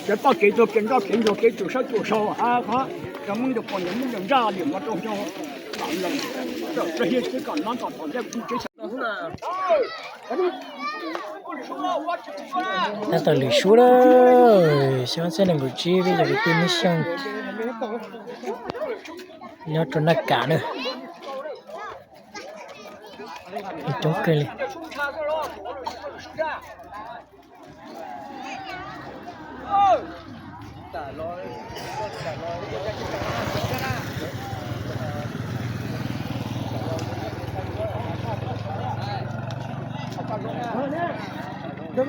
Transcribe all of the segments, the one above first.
Cov toj kev tuag kev nroj kev ntsuag kev tsum sab tsum sau a qhov cov Hmoob tus pom niam Hmoob tus ntsaj liam mov rau xyoo. Tab tom lwm sub lawm, xyoo ob txhiab nees nkaum tsib peb cov kwv tij Hmoob Xyooj nyob rau Naj Kam na. Coob kawg li. Tus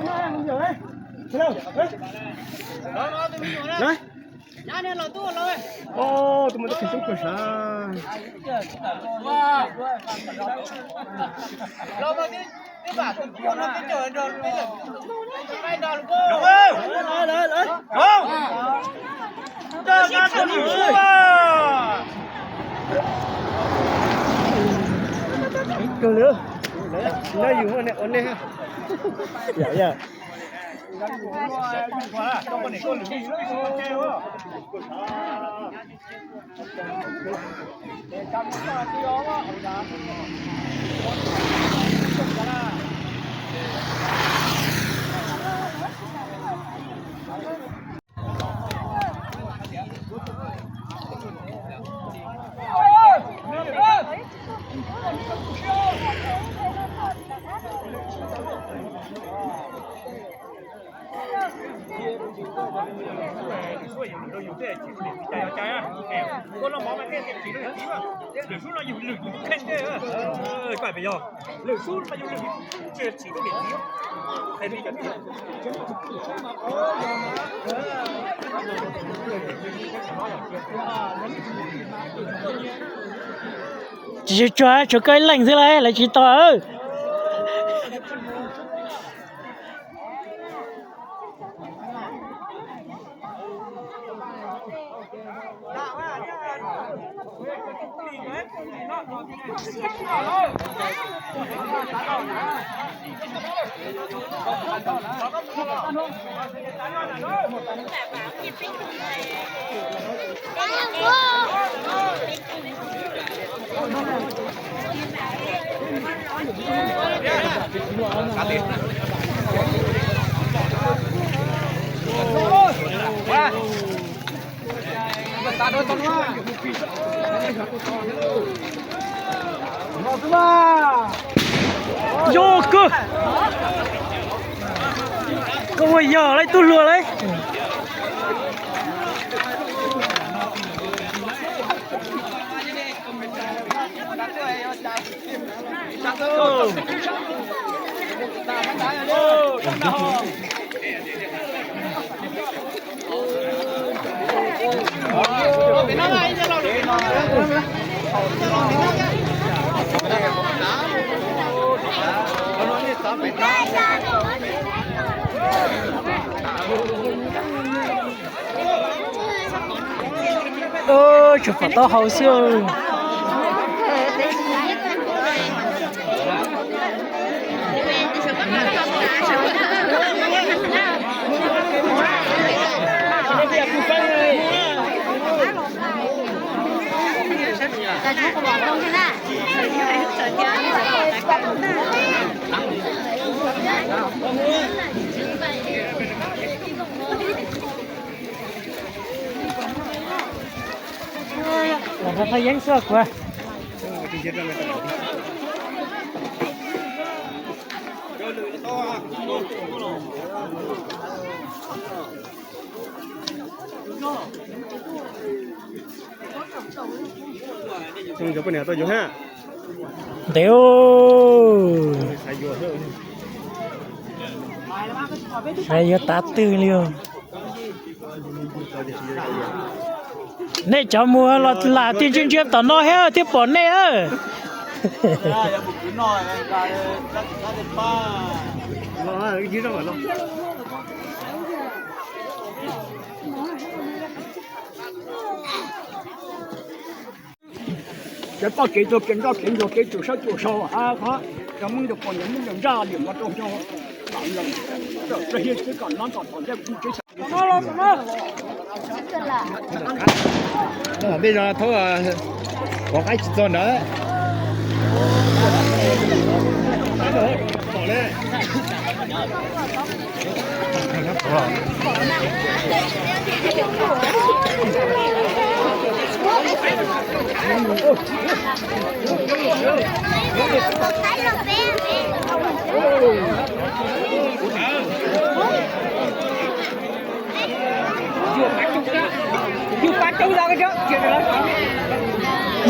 muaj tub kheev coob kawg sav. Kawg li, nyob yus ua nej. Tsis tsuag, tshuav koj ib leeg xwb lauj, lawv tsis tos. Yog kawg, koj ua yog lawv tub hluas lawm. Tsuas pom taub hau xwb. Los nrog Thaj Yeeb xwb kuv. Ntev, xav yuav tav twg li os. Nej cov mus los lam tij ntsia ntsia tom no thiab thiaj pom nej. Cov toj kev tuag kev nroj kev ntsuag kev tsum sab tsum sau a qhov cov Hmoob tus pom niam Hmoob tus ntsaj liam mov rau xyoo. Tej zog thaub, pov qaib tsis txog nrad.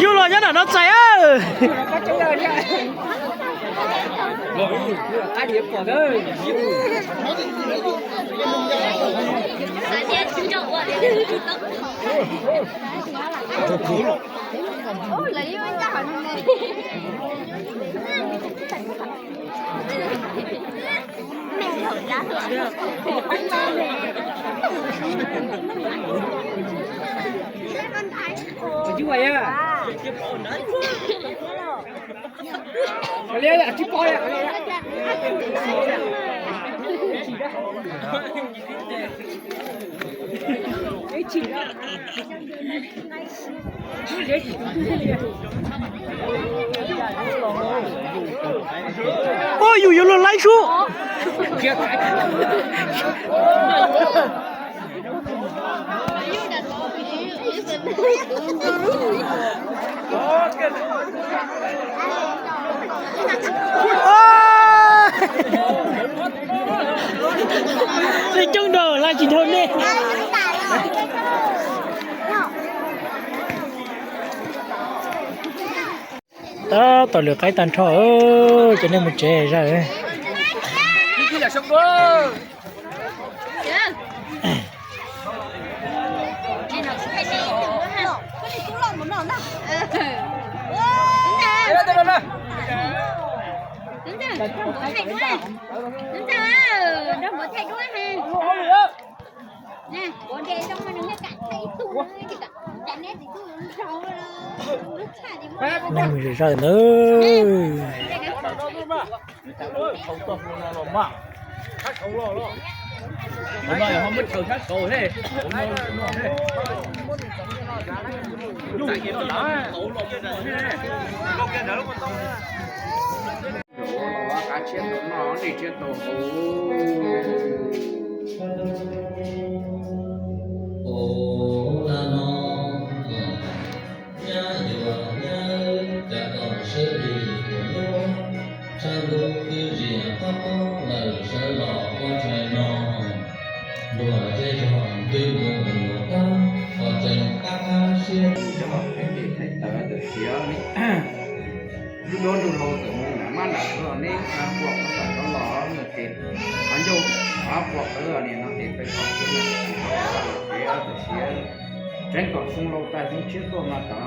Yug los nyob nram no txais. Ua yus yuav luag laib sub. Coob nrog laj tsis dhau nej. Tab tom lwm qaib tag nrho, ces nej mus tsev zaj. Noj mus zom zaws ntawd. Ua no nyab yuav nyab, cas tau sawv li kuv lub, tshaj ntuj twb zias qab qab lawm, sawv los ua tshais no. Ntuag zej zog twb mus mus tab, qhov tseem qab qab siab. Cov hauv pheej ces theej tawv tam sim lub duab ntuj hlau tawm mus nram mab nram tod, neb pom tawm rov los no ces qhov ncauj qhov pom tawm los niam no ces peb pom tawm los ces tam sim tseev kom xoo laus tag xoo tshiab tuaj mas kom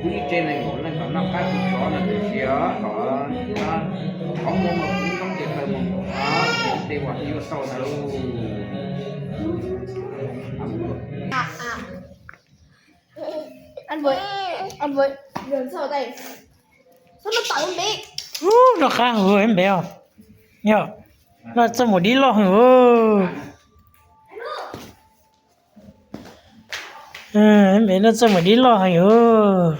kuv ib tse nees nkaum leej kom noj qab kub tsov no tam sim kom qhov muag mas kuv zoo ces taw mus tej uas yuav tau ntawd. Ub, noj qab heev npe os. Yog, noj txoj mus dib loj heev. Npe noj txoj mus dib loj heev os.